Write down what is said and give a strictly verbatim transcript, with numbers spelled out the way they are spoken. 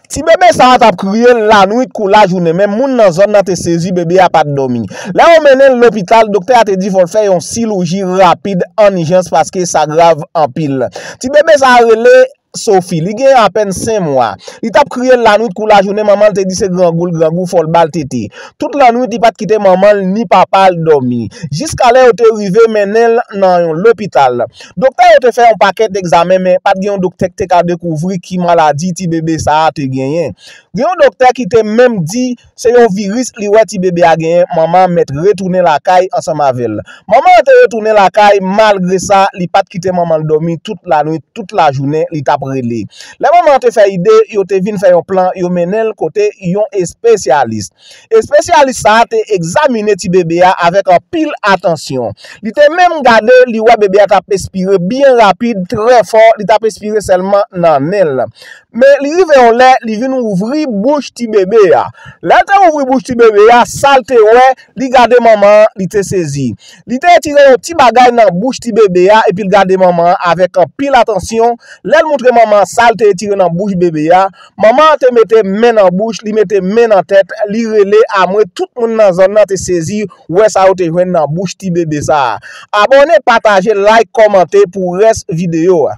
Ti bebe sa a t ap kriye lannwit kou lajounen, men moun nan zòn nan te sezi, bebe a pa t dòmi. Lè yo mennen l lopital, doktè a te di fò l fè yon silouji rapid an ijans paske sa grav anpil. Ti bebe sa a rele Sophie, li gen apèn senk mwa. Li t ap kriye lannwit kou lajounen, manman l te di se grangou l grangou, fò l ba l tete. Tout lannwit, li pa t kite manman l ni papa l dòmi. Jiskalè yo te rive mennen l nan yon lopital. Doktè yo te fè yon pakèt egzamen, men pa t gen yon doktè ki te ka dekouvri ki maladi ti bebe sa a te genyen. Gen yon doktè ki te menm di se yon viris li wè ti bebe a genyen, manman an mèt retounen lakay ansanm avè l. Manman an te retounen lakay, malgre sa, li pa t kite manman l dòmi tout lanwit, tout lajounen, li t ap rele. Lè manman an te fè ide, yo te vin fè yon plan, yo mennen l kote yon espesyalis. Espesyalis sa a te egzamine ti bebe a avèk anpil atansyon. Li te menm gade, li wè bebe a t ap espire byen rapid, trè fò, li t ap espire sèlman nan nen l. Men li rive yon lè, li vin ouvri bouch ti bebe a. Lè l te ouvri bouch ti bebe a, sa l te wè, li gade manman an, li te sezi. Li te retire yon ti bagay nan bouch ti bebe a, epi l gade manman an avèk anpil atansyon. Lè l montre manman an sa l te retire nan bouch bebe a, manman an te mete men nan bouch, li mete men nan tèt, li rele, amwe tout moun nan zòn nan te sezi wè sa yo te jwenn nan bouch ti bebe sa a. Abòne, pataje, like, kòmante pou rès videyo a.